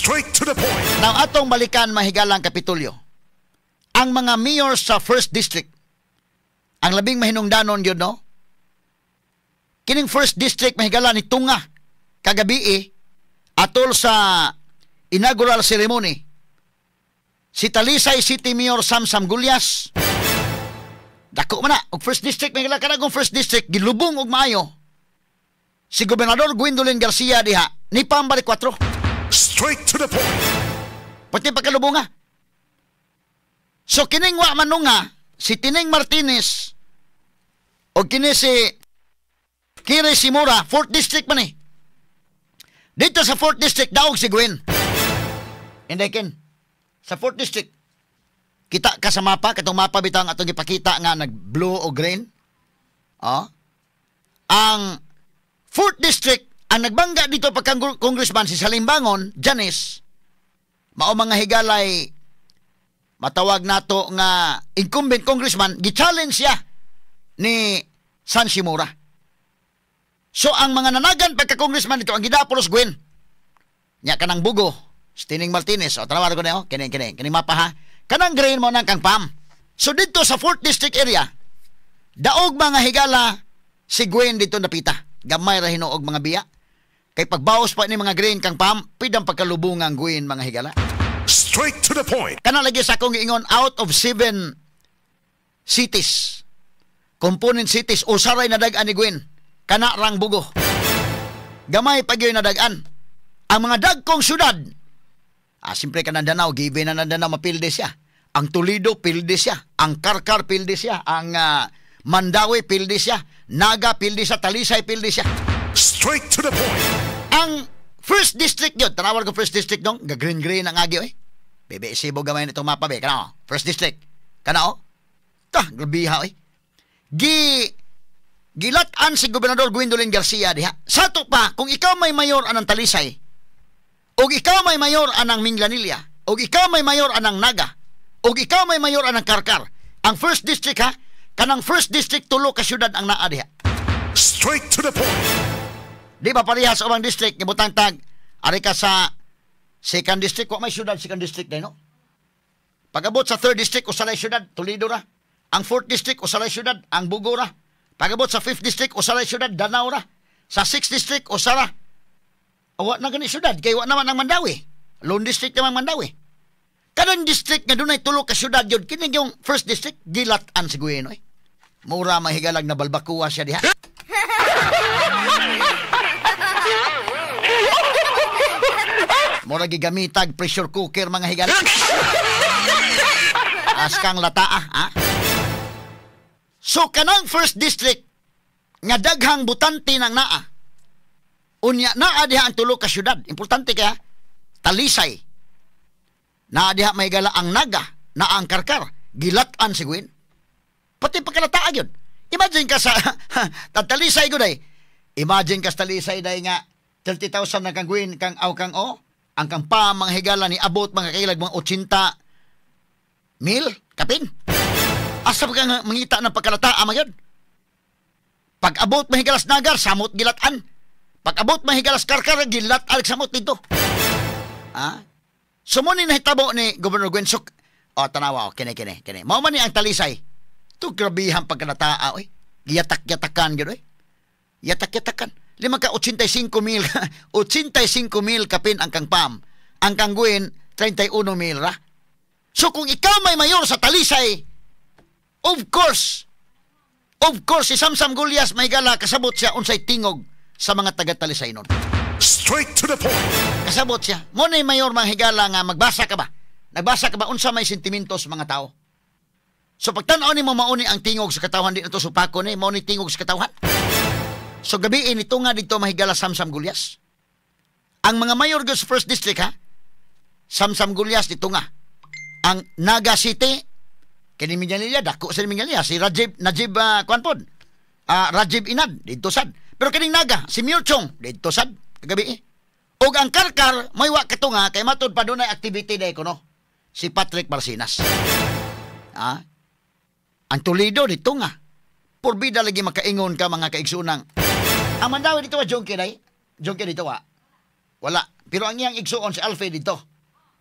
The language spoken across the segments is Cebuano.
Straight to the point. Now atong balikan, mahigalang Kapitulyo. Ang mga mayors sa first district. Ang labing mahinungdanon yun, no? Kining first district, mahigala, ni tunga kagabi eh, atol sa inaugural ceremony. Si Talisay City Mayor Samsam Gullas. Dako man na. Og first district, mahigala, kanang first district gilubong og maayo. Si Gobernador Gwendolyn Garcia diha ni pambalik 4. Straight to the point. Pati pagkalubong nga. So kining wa manunga si Tining Martinez o kini si Kire Simura, 4th district man eh. Dito sa 4th district daog si Gwen. Hindi kin. Sa 4th district kita ka sa mapa, katong mapa bitang atong gipakita nga nag blue o green. Oh. Ang 4th district, ang nagbangga dito pagkang congressman si Salimbangon, Janice, mao mga higalay matawag nato nga incumbent congressman, gi-challenge siya ni San Shimura. So ang mga nanagan pagka-congressman dito, ang gidapolos Gwen. Nya kanang bugo, Stining Martinez, o tanawan ko na, oh, kini kini kini mapa ha. Kanang green mo nang kang Pam. So dito sa 4th district area, daog mga higala si Gwen dito napita. Gamay ra hinuog mga biya. Kay pagbaos pa ni mga green kang Pam, pidang pagkalubungan Gwen, mga higala. Straight to the point. Kana lagi sa akong giingon, out of seven cities, component cities, usaray nadag-an ni Gwen. Kana rang bugo. Gamay pa gyud nadag-an. Ang mga dagkong syudad, siyempre kanang Danao, given na ng Danao, mapilde siya. Ang Toledo, pilde siya. Ang Karkar, pilde siya. Ang Mandaue, pilde siya. Naga, pilde siya. Talisay, pilde siya. Straight to the point. Ang first district yun, tanawar ko first district dong, ga-green green ang agi, oy. Bebe, isibo gamay nitong mapa, be. Kana, oh. First district. Kana, oh. Ta, grabiha, oy. Gilat-an si Gobernador Gwendolyn Garcia diha. Sato pa, kung ikaw may mayor anang Talisay, o ikaw may mayor anang Minglanilla, o ikaw may mayor anang Naga, o ikaw may mayor anang Karkar, ang first district ha, kanang first district tulo ka syudad ang naa diha. Straight to the point. Di ba parehas ubang district, gibutang tag, ari ka sa second district, wa may syudad second district day, no? Pag-abot sa third district, usa syudad, Toledo ra. Ang fourth district, usa syudad, ang Bugo ra. Pag-abot sa fifth district, usa syudad, Danao ra. Sa sixth district, usa ra. Wa na gani syudad, kay wa naman ang Mandaue. Lone district naman Mandaue. Kanang district nga dunay tulo ka syudad yun, kini yung first district, gilat-an si Gwen, eh. Mura mahigalag na balbakuwa siya diha. Mura gigamitag pressure cooker mga higala. Askang lataa, ha? So kanang first district nga daghang butante nang naa. Unya naa diha ang tulo ka syudad. Importante kaya Talisay. Naa diha may gala ang Naga, naa ang Karkar, gilat-an si Gwen. Pati pagkalataa yun. Imagine ka sa Talisay ko day. Imagine ka sa Talisay day nga 30,000 na kang Gwen kang aw kang o. Ang kang pa mga higala ni abot mga kailag mga 80 mil kapin. Asa pa ka mangita ng pagkalataa magyod? Pag abot mahigalas Nagar, samot gilatan. Pag abot mahigalas Karkar, gilat-an samot dito. Ha? So mo ni nahitabo ni Governor Gwen Suk. O, tanawa, o, kini, kini, kini. Mao man ni ang Talisay. Ito, grabihan pagkalataa, oy. Giyatak-yatakan, gano'n, oy. Yatak-yatakan. Lima ka, 85 mil. 85 mil kapin ang kang Pam. Ang kang Gwen, 31 mil ra. So kung ikaw may mayor sa Talisay, of course, si Samsam Gullas may gala kasabot siya unsay tingog sa mga taga-Talisay nun. Straight to the point. Kasabot siya. Mo na mayor mga higala nga magbasa ka ba? Nagbasa ka ba unsa may sentimento sa mga tao? So pagtan-aw nimo mauni ang tingog sa katawhan di na to supako ni mao ni tingog sa katawhan. So gabiin ito nga dito mahigala Samsam Gullas. Ang mga mayor gyud sa first district ha. Samsam Gullas dito nga. Ang Naga City kini Minglanilla, dako sa Minglanilla si Rajib Najib kuan pod. Rajib Inad dito sad. Pero kining Naga si Mayor Chong dito sad kagabi eh. Og ang Karkar may wa kato nga kay matud pa dunay activity day kuno si Patrick Barcinas. Ah? Ang Toledo dito nga. Porbida lagi makaingon ka mga kaigsunang. Ang Mandaue dito wa Jongke day. Jongke dito wa. Wala. Pero ang iyang igsuon si Alfie dito.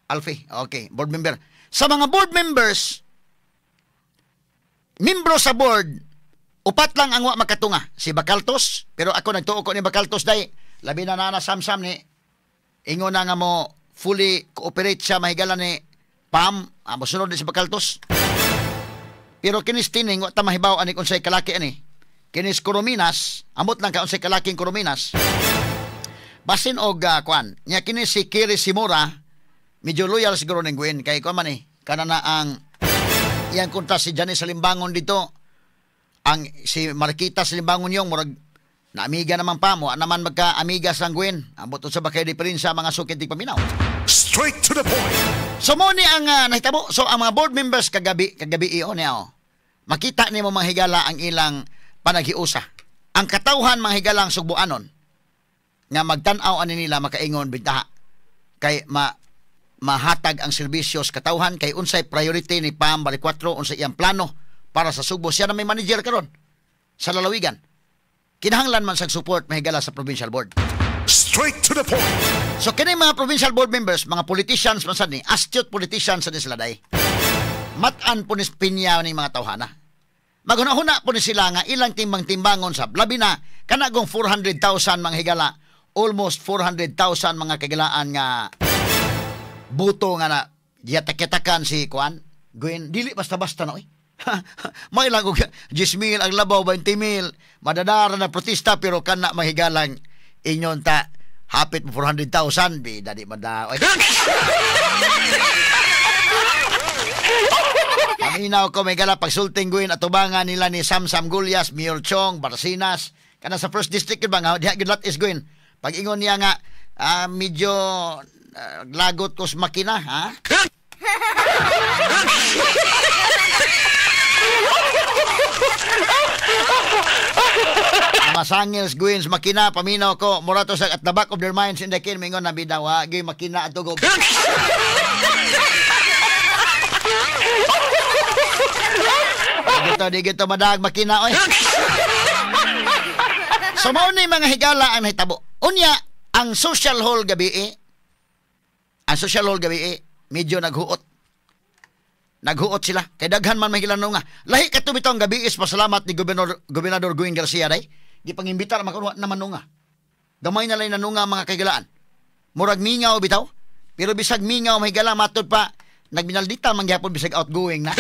Alfie, okay, board member. Sa mga board members, membro sa board, upat lang ang wa makatunga. Si Bacaltos, pero ako nagtuo ko ni Bacaltos day, labi na nana samsam ni, ingon na nga mo fully cooperate siya mahigala ni Pam, mosunod ni si Bacaltos. Pero kinis tining, wa ta mahibaw ani unsay kalaki ani. Kinis Corominas, amot lang ka unsay kalaking Corominas. Basin og kuan, nya kini si Kiri Simura, medyo loyal siguro ning Gwen kay kuan man eh. Kana na ang iyang kontra si Janice Salimbangon dito. Ang si Marikita Salimbangon yung murag naamiga naman pa mo, naman magka-amiga sa Gwen. Ambot sa bakay diferensya mga sukit di paminaw. Straight to the point. So mo ni ang nahitabo. So ang mga board members kagabi iyon niya oh. Makita nimo mga higala ang ilang panaghiusa. Ang katawhan mga higala ang Sugbuanon nga magtan-aw ani nila makaingon bitaha kay mahatag ang serbisyo sa katawhan kay unsay priority ni Pam Baricuatro, unsay iyang plano para sa Sugbo. Siya na may manager karon sa lalawigan. Kinahanglan man sa support mahigala sa provincial board. Straight to the point. So kini mga provincial board members, mga politicians man sad ni, astute politicians sad ni sila day. Mat-an po ni pinya ni mga tawhana. Maghuna-huna po ni sila nga ilang timbang-timbangon sab. Labi na kanagong 400,000 mga higala, almost 400,000 mga kagilaan nga buto nga na giyatak-yatakan si kuan Gwen, dili basta-basta na oy. May lang og 10,000 ang labaw, 20,000 madadara na protesta pero kana mahigalang inyon ta hapit mo 400,000 bida di mada. Paminaw ko may gala pagsulting Gwen atubangan nila ni Samsam Gullas, Mayor Chong, Barsinas kana sa first district ba nga diha gyud lot is Gwen. Pag ingon niya nga medyo lagot ko sa makina, ha? Masangils Gwen sa makina, paminaw ko, murato sa at the back of their minds in the kin, mingon na bidaw, ha? Gawin makina at tugob. Dito, di gito madag makina, oy. So, mao ni mga higala ang nahitabo. Unya, ang social hall gabi eh, ang social hall gabi eh, medyo naghuot. Naghuot sila. Kay daghan man may nga. Lahi kato bitong gabi is pasalamat ni Gobernador Gwen Garcia day. Di pangimbitar makunwa naman nunga. Gamay na lang nanunga mga kaigalaan. Murag mingaw bitaw. Pero bisag mingaw mahigala matod pa nagbinaldita man gyapon bisag outgoing na.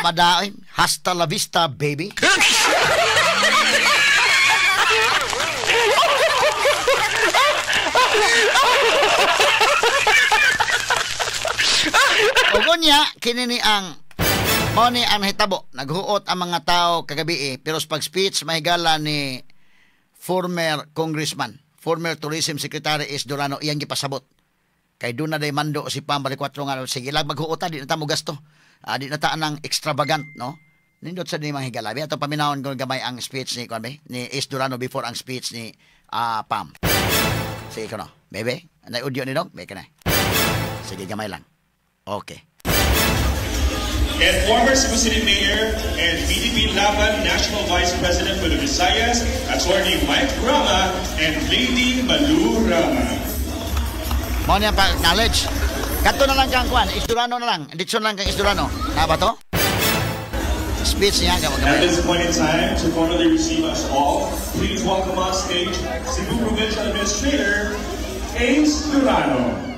Madaoy, hasta la vista baby. Ug unya kini ni ang mao ni ang nahitabo. Naghuot ang mga tao kagabi eh, pero sa pag-speech mahigala ni former congressman, former tourism secretary Ace Durano iyang gipasabot. Kay doon na day mando si Pam Baricuatro nga sige lang maghuot di na ta mo gasto. Di na ta anang extravagant no. Nindot sa ni mga higala. Ato paminawon kung gamay ang speech ni kuan ni Ace Durano before ang speech ni Pam. Sige ko no. Bebe, anay audio ni dong, bebe na. Sige gamay lang. Okay. And former Cebu City Mayor and PDP Laban National Vice President for the Visayas, Attorney Mike Rama and Lady Malu Rama. Mao niya pa knowledge. Kadto na lang kang kuan, Isdurano na lang. Ditso na lang kang Isdurano. Na ba to? Speech niya gamay. At this point in time, to formally receive us all, please welcome on stage Cebu Provincial Administrator Ace Durano.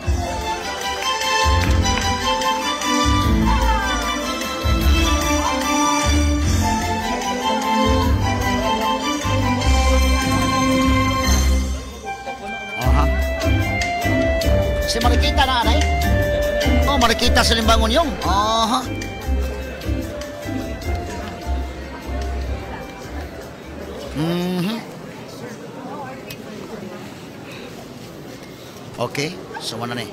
Si Marikita na anay? Oh, Marikita sa Limbangon yung. Aha. Okay, so mana ni.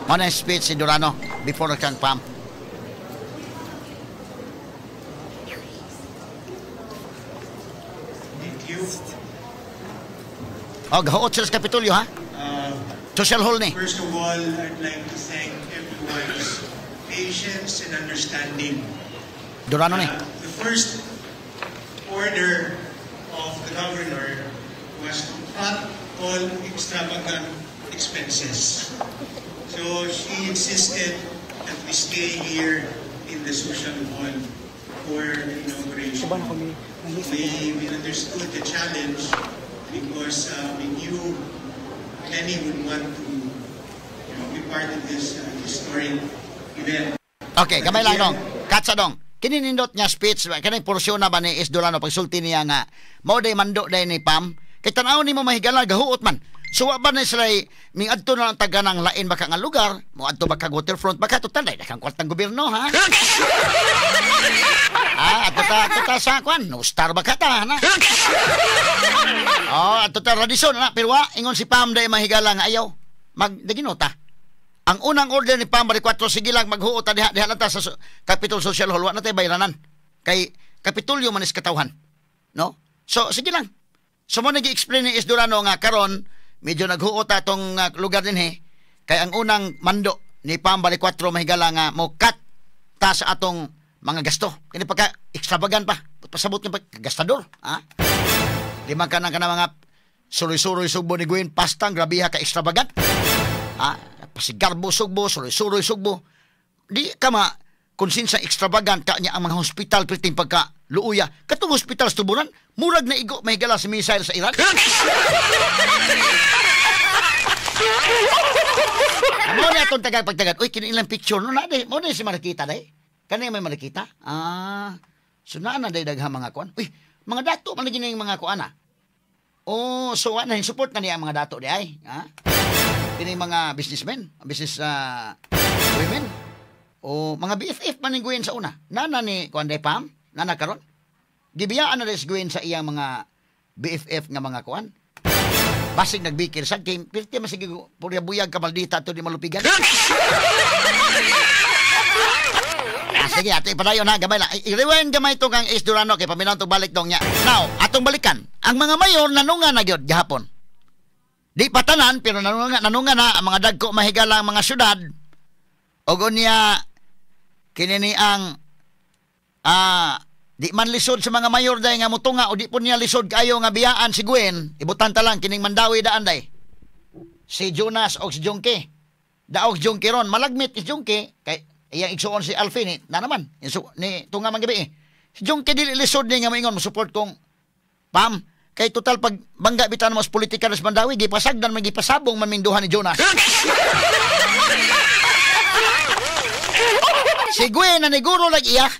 Mana speech si Durano before kang Pam. Thank you. Oh, gahuot sila sa Kapitolyo, ha? Social hall ni. First of all, I'd like to thank everyone's patience and understanding. Durano ni. The first order of the governor was to cut all extravagant expenses. So she insisted that we stay here in the social hall for the inauguration. We understood the challenge because we knew many would want to be part of this historic event. Okay, gamay lang dong. Katsa dong. Kini nindot niya speech, kaning porsyon na ba ni Ace Durano pagsulti niya nga mao day mando day ni Pam. Kay tan-aw nimo mahigala gahuot man. So wa ba na sila ming adto na lang taga ng lain baka nga lugar, mo adto ba kag waterfront baka total day kang kwartang gobyerno ha. Ah, adto ta sa kwan, no star baka ta na. Oh, adto ta Radisson na pero wa ingon si Pam day mahigala nga ayaw. Magdaginota. Ang unang order ni Pam Baricuatro, sige lang maghuot ta diha diha lang ta sa Capitol Social Hall, wa na tay bayranan. Kay Kapitolyo man is katawhan. No? So sige lang. So mo nagi-explain ni Ace Durano nga karon medyo naghuot atong lugar dinhi kay ang unang mando ni Pam Baricuatro mahigala nga mo cut ta sa atong mga gasto. Kini pagka extravagant pa, pasabot nga pagka gastador, ha? Di man ka na mga suroy-suroy sugbo ni Gwen pastang grabiha ka extravagant. Ha? Pasigarbo sugbo, suroy-suroy sugbo. Di ka ma konsensya extravagant ka niya ang mga hospital perting pagka luuya. Katong hospital sa Tuburan, murag na igo mahigala sa missile sa Iran. Mo na atong tagal pagtagal. Uy, kini ilang picture no na day. Mo na si Marikita day. Kani may Marikita? Ah, so naa na day daghang mga kuan. Uy, mga dato man lagi ning mga kuan ah. Oh, so na support na niya ang mga dato di ay, ha? Kini mga businessmen, business women. O mga BFF man ning Gwen sa una. Nana ni kuan day Pam, nana karon. Gibiyaan na rin Gwen sa iyang mga BFF nga mga kuan. Basig nagbikir sa game, pirti man sige purya buyag ka maldita to di malupigan. Ah, sige, ato ipadayon ha, gamay lang. I-rewind gamay ito kang Ace Durano kay paminaw itong balik dong niya. Now, atong balikan. Ang mga mayor nanunga na gyud gihapon. Di patanan pero nanunga na ang mga dagko mahigala ang mga syudad. Og unya kini ni ang di man lisod sa mga mayor day nga mutunga o di po niya lisod kayo nga biyaan si Gwen, ibutan ta lang kining Mandawi daan day. Si Jonas og si Jungke. Daog Jungke ron, malagmit si Jungke kay iyang igsuon si Alfie ni na naman ni tunga man gabi eh. Si Jungke dili lisod ni nga moingon mo support kong Pam kay total pag bangga bitan mo sa politika sa Mandawi gipasagdan man gipasabong man ming duha ni Jonas. Si Gwen na niguro lag iya.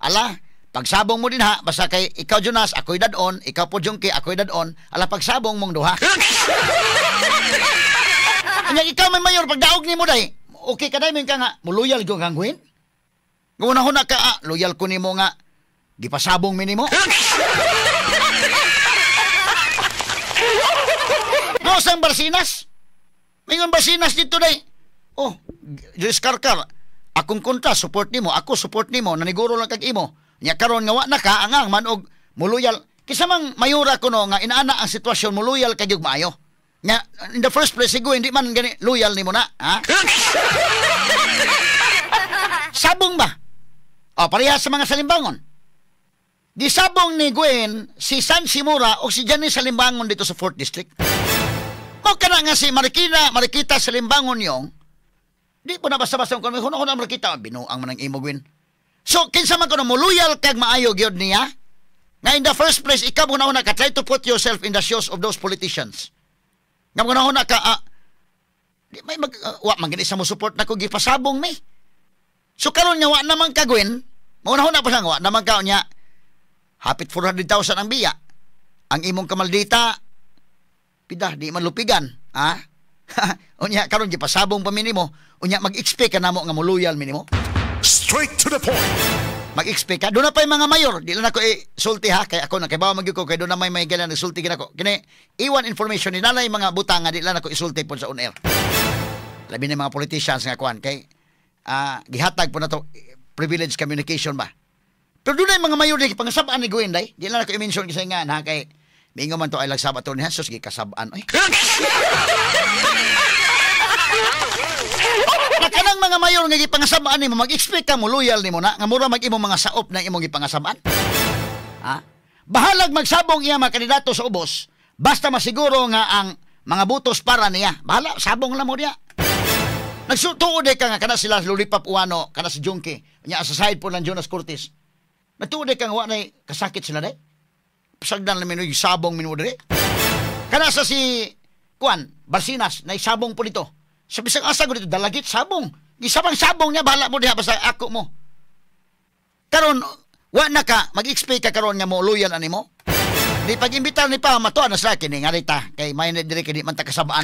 Ala, pagsabong mo din ha, basta kay ikaw Jonas, ako'y dadon, ikaw po Jungke, ako'y dadon, ala pagsabong mong duha. Anya ikaw may mayor pagdaog nimo day. Okay ka day ka nga, muluyal ko kang Gwen. Ngunahuna ka, loyal ko nimo nga gipasabong mi nimo. No sang Barsinas. Mingon Barsinas dito day. Oh, Diyos Karkar, akong kontra support nimo, ako support nimo, naniguro lang kag imo. Nya karon nga wa na ka angang man og muluyal. Kisa mang mayura kuno nga inaana ang sitwasyon muluyal kag maayo. Nga in the first place siguro hindi man gani loyal nimo na, ha? Sabong ba? O pareha sa mga Salimbangon. Gisabong ni Gwen si San Simura o si Janice Salimbangon dito sa 4th District. O kana nga si Marikita Salimbangon yung di po na basta-basta kung may huno Marikita binuang man ang imo Gwen. So kinsa man kuno mo loyal kag maayo gyud niya? Nga in the first place ikaw una ka try to put yourself in the shoes of those politicians. Nga una ka di may mag wa man gani sa mo support nako gipasabong mi. So karon nga wa naman ka Gwen, mauna-una pa siya wa naman ka nya hapit 400,000 ang biya. Ang imong kamaldita pida di man lupigan, ha? Unya karon gipasabong pa minimo, unya mag-expect ka namo nga mo loyal minimo. Straight to the point. Mag-expect ka. Doon na pa yung mga mayor. Di lang ako sulti ha. Kaya ako nakibawa magyud ko. Kaya doon na may gala nagsulti ginako. Kini, iwan information ni nanay mga butang nga di lang ako isulti po sa on air. Labi na mga politicians nga kuan. Kay gihatag po na to privilege communication ba. Pero doon na yung mga mayor di pangasabaan ni Gwen day. Di lang ako i-mention kasi nga na kay mingo man to ay lagsaba to ni Jesus gikasabaan. Ay. Kanang mga mayor nga gipangasabaan nimo mag-expect ka mo loyal nimo na nga mura mag imong mga saop na imong gipangasabaan. Ha? Bahalag magsabong iya mga kandidato sa ubos, basta masiguro nga ang mga butos para niya. Bahala, sabong lang mo niya. Nagsutuod ka nga kana sila Lulipap Uano, kana si Junkie, nya sa side po ng Jonas Cortez. Nagtuod ka nga wa nay kasakit sila day. Pasagdan lang minoy sabong minuod diri. Kana sa si Kuan, Barsinas, nay sabong po dito. Sa bisang asa ko dito, dalagit sabong. Gisabang sabong niya, bahala mo diha, basta ako mo. Karon wa na ka, mag-expect ka karon nga mo loyal animo. Di pag-imbitar ni pa, matuan na sila, kini nga rita, kay may na diri, kini man ta kasabaan.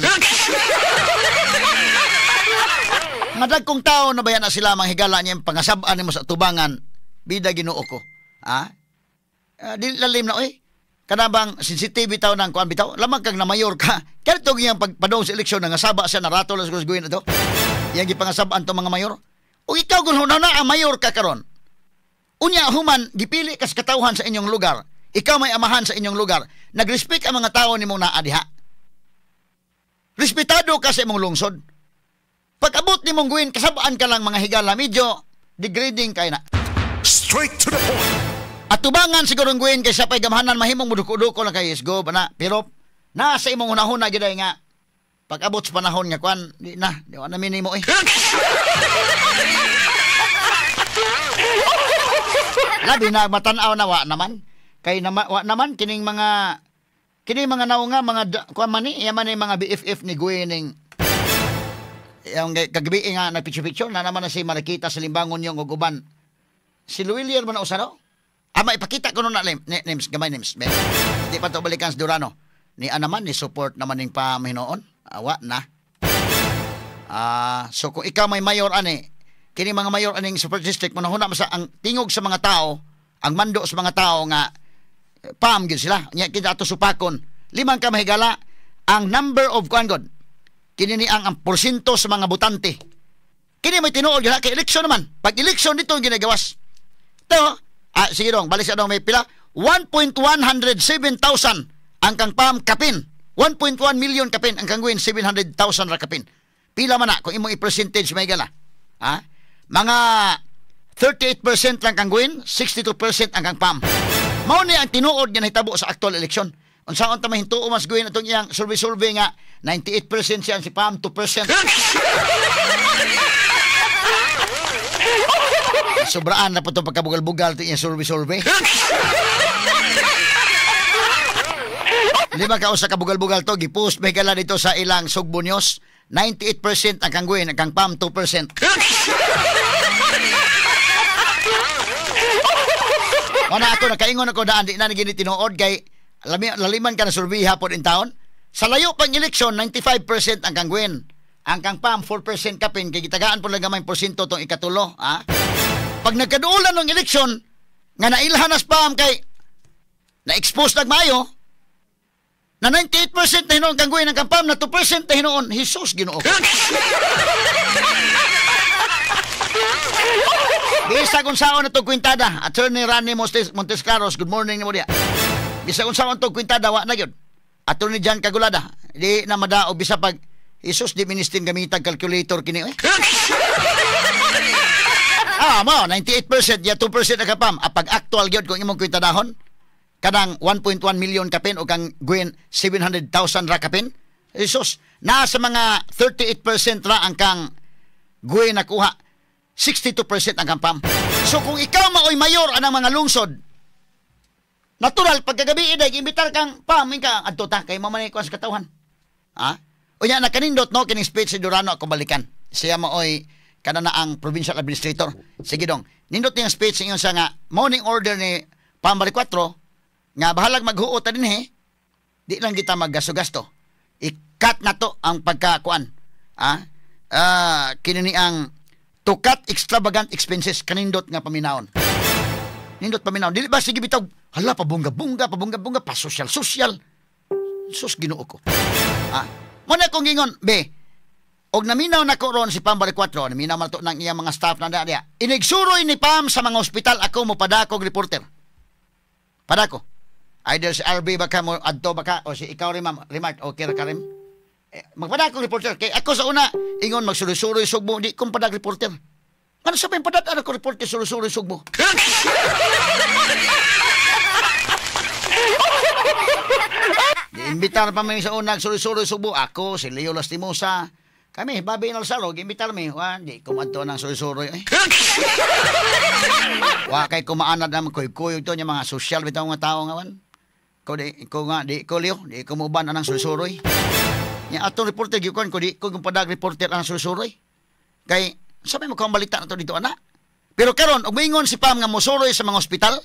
Nga dagkong tao na bayan na sila, manghigala niya yung pangasabaan nimo sa tubangan, bida Ginoo ko. Ha? Di lalim na, oy. Kanabang sensitive bitaw ng kuan bitaw, lamang kang na mayor ka. Kaya ito iyang pagpadong sa eleksyon, nangasaba siya, narato lang sa guyin na to. Iyang gipangasabaan to mga mayor. O ikaw kung na ang mayor ka karon. Unya human, gipili kas katawhan sa inyong lugar. Ikaw may amahan sa inyong lugar. Nagrespect ang mga tao nimong naa diha. Respetado ka sa imong lungsod. Pag-abot nimong guyin, kasabaan ka lang mga higala, medyo degrading kay na. Straight to the point. At tubangan siguro guyin kaysa pa'y gamhanan mahimong muduko-duko lang kay isgo ba na. Pero nasa imong hunahuna gyud nga pag-abot sa panahon nga kuan di na di na minimo eh. Labi na matan-aw na wa naman kay na, wa naman kining mga naw nga mga kuan man ni iya man ni mga BFF ni Gwen yung kagabi nga nagpicture-picture na naman na si Marikita sa Limbangon yung uguban. Si Luilier man na usa no? Ah, maipakita ko nun na names, gamay names. Di pa to balikan sa Durano. Ni naman, ni support naman ning paminoon. Awa na. So kung ikaw may mayor ani, kini mga mayor aning support district, manahuna sa ang tingog sa mga tao, ang mando sa mga tao nga pam gyud sila. Nya kita ato supakon. Limang ka mahigala ang number of kuan god. Kini ni ang porsyento sa mga botante. Kini may tinuod gyud kay eleksyon naman. Pag eleksyon dito ang ginagawas. To, sige dong, balik sa dong may pila. 1.107,000 ang kang pam kapin. 1.1 million kapin ang kang Gwen 700,000 ra kapin. Pila man na kung imong i-percentage may gala. Ha? Mga 38% lang kang Gwen, 62% ang kang pam. Mao ni ang tinuod nga nahitabo sa actual eleksyon. Unsaon ta mahintuo mas Gwen atong iyang survey nga 98% siya si pam, 2%. Sobraan na po itong pagkabugal-bugal ito yung survey-survey. Lima ka usa kabugal-bugal to, gipost may gala dito sa ilang Sugbo News. 98% ang kang Gwen, ang kang pam, 2%. Wala ako, nakaingon ako daan, di na naging tinuod kay laliman ka na survey hapon in town. Sa layo pang eleksyon, 95% ang kang Gwen. Ang kang pam, 4% kapin, kay gitagaan po lang gamay porsyento itong ikatulo. Ha? Pag nagkaduulan ng eleksyon, nga nailhan as pam kay na-expose nagmayo, na 98% na hinoon kang Gwen ang kang pam, na 2% na hinoon, Jesus Ginoo. Bisa kung saan na ito kwintada, Attorney Ranny Montesclaros, good morning mo diya. Bisa kung saan ito kwintada, wa na yun. Attorney John Cagulada, di na madao, bisa pag Jesus di ministin gamitag calculator kini eh. Mo 98% ya 2% na kapam. Pag actual gyud kung imong kwintadahon kanang 1.1 million kapin o kang Gwen 700,000 ra kapin. Jesus, nasa mga 38% ra ang kang Gwen nakuha, 62% ang kang pam. So kung ikaw maoy mayor anang mga lungsod, natural pagkagabi iday imbitar kang pam ka adto ta kay mamanay ko sa katawhan. Ha? Unya nakanindot no kining speech si Durano ako balikan. Siya maoy kana na ang provincial administrator. Sige dong, nindot niyang speech ingon siya nga morning order ni Pam Baricuatro nga bahalag maghuot ta dinhi, di lang kita maggasto-gasto. I-cut na to ang pagkakuan. Kini ni ang to cut extravagant expenses kanindot nga paminawon. Nindot paminawon. Dili ba sige bitaw hala pabungga-bunga, pabungga-bunga, pa social-social. Sus Ginoo ko. Muna kong gingon, be, og naminaw na ko ron si Pam Baricuatro, naminaw man to ng iyang mga staff na diya. Inigsuroy ni Pam sa mga ospital, ako mo padako og reporter. Padako. Either si RB baka mo adto baka o si ikaw rin ma'am, remark, okay ra ka rin. Magpadako reporter kay ako sa una ingon magsuroy-suroy Sugbo, di kong padag reporter. Ano sa padag ano ko reporter suroy-suroy Sugbo? Giimbitar pa mi sa unag suroy-suroy Sugbo. Ako, si Leo Lastimosa. Kami, Bobby Nalsaro, giimbitar mi. Wa, di kumadto ng suroy-suroy. Eh. Wa kay kumaanad naman kuy-kuyog to niya mga social bitaw nga tao nga wan. Ko di ko nga di ko Leo, di ko muuban anang suroy-suroy. Nya atong reporter gyud ko di ko padag reporter anang suroy-suroy. Kay sabi mo kung balita na to dito ana. Pero karon og moingon si Pam nga mosuroy sa mga ospital,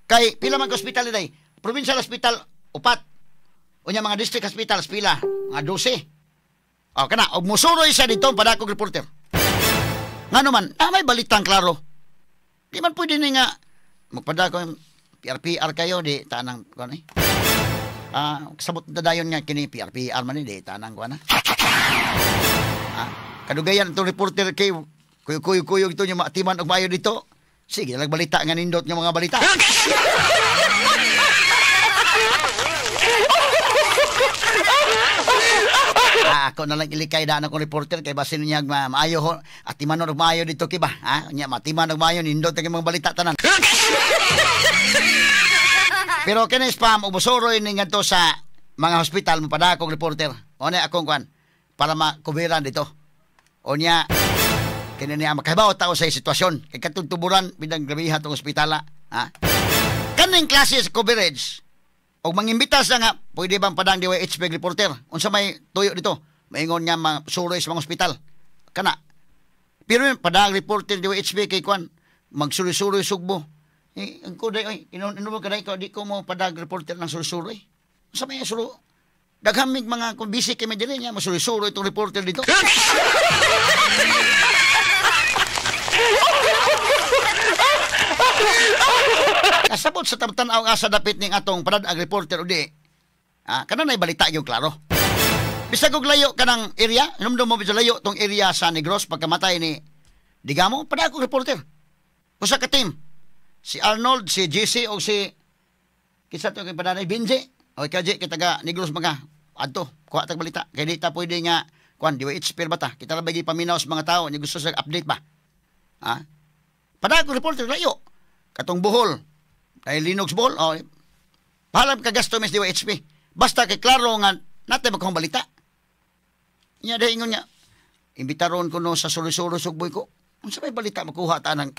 kay pila man ka ospital day? Provincial hospital upat. Unya mga district hospitals pila? Mga 12. O kana og mosuroy siya dito padakog reporter. Ngano man, na may balitang klaro. Di man pwede ni nga magpadako PRPR kayo di tanang kuan eh. Kasabot na dayon nga kini PRPR man ni di tanang kuan. Kadugayan itong reporter kay kuyo-kuyo-kuyo ito niya maatiman og maayo dito. Sige, nagbalita nga nindot nga mga balita. Ako na lang ilikay daan akong reporter kay basin niya maayo ho atiman og maayo dito ki ba? Ha? Nya matiman og maayo nindot ang mga balita tanan. Pero kini spam ubosoroy ning ngadto sa mga hospital mo padakong reporter. O na akong kuan para makubiran dito. O niya kini niya makahibaw tao sa sitwasyon kay katong tuburan bidang grabiha tong ospitala, ha? Kaning klase sa coverage og mangimbita sa nga pwede bang padang DYHP reporter unsa may tuyo dito maingon nga masuroy sa mga ospital kana pero yung padang reporter DYHP kay kuan magsuroy-suroy Sugbo eh ang ko day oy inuno ka day ko di ko mo padag reporter ng suroy-suroy unsa may suro daghan mig mga kung busy kay diri niya masuroy-suroy itong reporter dito. Kasabot sa tan-aw asa dapit ning atong padag reporter o di. Kana nay balita yung klaro. Bisag og layo kanang area, hinumdum mo bisag layo tong area sa Negros pagkamatay ni Digamo, padag og reporter. Usa ka team. Si Arnold, si JC o si kinsa to kay padanay Benji. O kay kita taga Negros mga adto, kuha tag balita. Kay di ta pwede nga kuan DYH ba ta. Kita ra ba gipaminaw sa mga tao nya gusto sa update ba. Ha? Padag og reporter layo. Katong Bohol. Ay Linux Bohol. O, bahalam ka gasto mes DYHP. Basta kay klaro nga natin magkong balita. Nya dahil ingon nga, imbitaron ko no sa suroy-suroy Sugboy ko. Unsa may balita makuha ta ng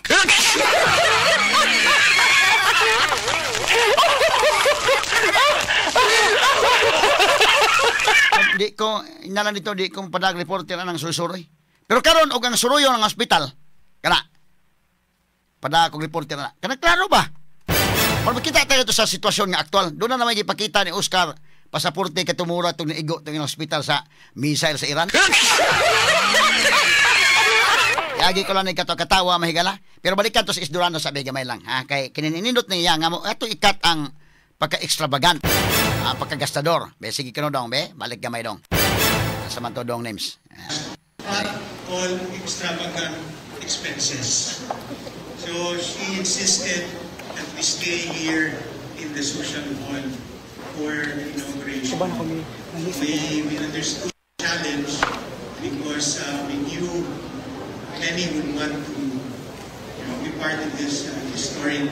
di ko, inalan dito, di ko padag reporter ang suroy-suroy. Pero karon og ang suroyon ang ospital, kana, padag kong reporter na. Kana klaro ba? Pero makita tayo ito sa sitwasyon nga aktual. Doon na naman ipakita ni Oscar pasaporte kay tumura itong naigo itong hospital sa missile sa Iran. Yagi ko lang katawa mahigala. Pero balikan to sa Isdurano sa gamay lang. Ha? Kay kininindot niya nga mo ato ikat ang pagka-extravagant, ang pagkagastador. Be, sige kano dong, be. Balik gamay dong. Sa man to dong names. Not all extravagant expenses. So she insisted that we stay here in the social hall for the inauguration. We understood the challenge because we knew many would want to be part of this historic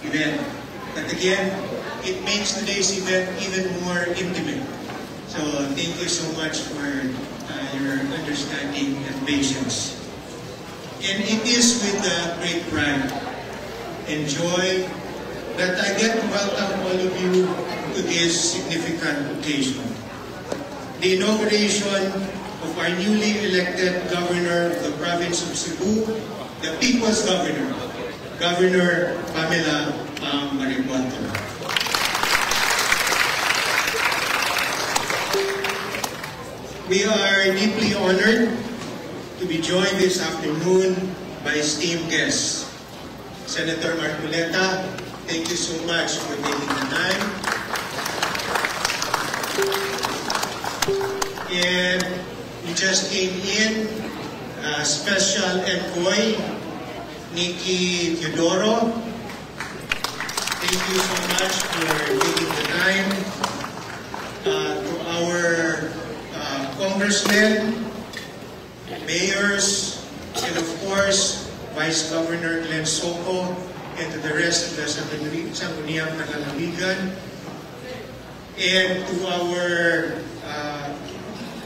event. But again, it makes today's event even more intimate. So thank you so much for your understanding and patience. And it is with great pride and joy that I get to welcome all of you to this significant occasion. The inauguration of our newly elected governor of the province of Cebu, the People's Governor, Governor Pamela Pam Baricuatro. We are deeply honored to be joined this afternoon by esteemed guests. Senator Marcoleta, thank you so much for taking the time. And we just came in, Special Envoy Nikki Teodoro. Thank you so much for taking the time. To our congressmen, mayors, and of course, Vice Governor Glenn Soco, and to the rest of the Sangguniang Panlalawigan. And to our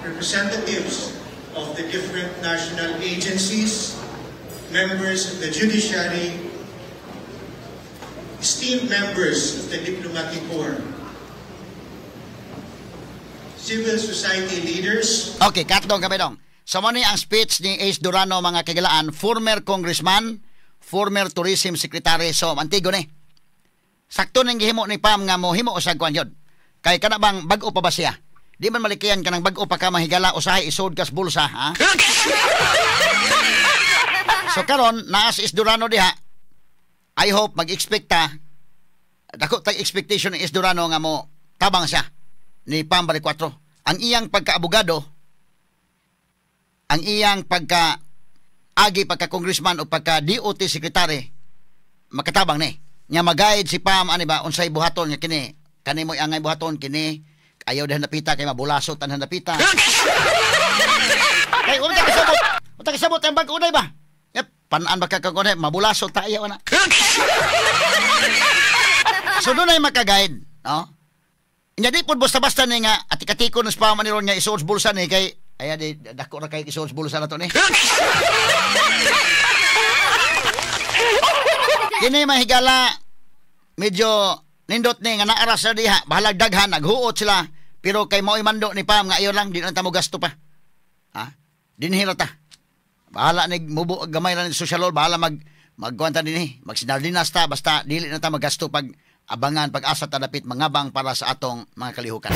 representatives of the different national agencies, members of the judiciary, esteemed members of the diplomatic corps, civil society leaders, Okay, katdong kami dong. So mo ni ang speech ni Ace Durano, mga kagilaan, former congressman, former tourism secretary, so antigo ni. Sakto ning gihimo ni Pam nga mo himo usag kuan yun. Kay kana bang bag-o pa ba siya? Di man malikayan kanang bag-o pa ka mahigala, usahay isod kas bulsa, ha? So karon naa si Ace Durano diha. I hope mag-expect ta, dako tag expectation ni Ace Durano nga mo tabang siya ni Pam Baricuatro. Ang iyang pagka-abogado, ang iyang pagka agi pagka congressman o pagka DOT secretary, makatabang ni. Nya mag-guide si Pam ani ba unsay buhaton nga kini kani mo angay buhaton kini, ayaw dihan napita kay mabulasot ang napita. Kay unta kasabot, unta kasabot ang bag-o ba? Yep, panaan ba ka kag mabulasot ta, ayaw na. So doon ay maka-guide, no? Nya di pud basta-basta ni nga atik-atiko ng spam ni ron nga isuod sa bulsa ni, kay ay di dako ra kay isuod sa bulsa na to ni. Kini mahigala medyo nindot ni nga naara sa diha, bahalag daghan naghuot sila, pero kay mao'y mando ni Pam nga ayo lang, di na ta mo gasto pa. Ha? Dinhi ra ta. Bahala ni mubo gamay ra ni social hall, bahala magkuan ta dinhi, magsinardinas ta, basta dili na ta magasto pag abangan pag-asa ta dapit mangabang para sa atong mga kalihukan.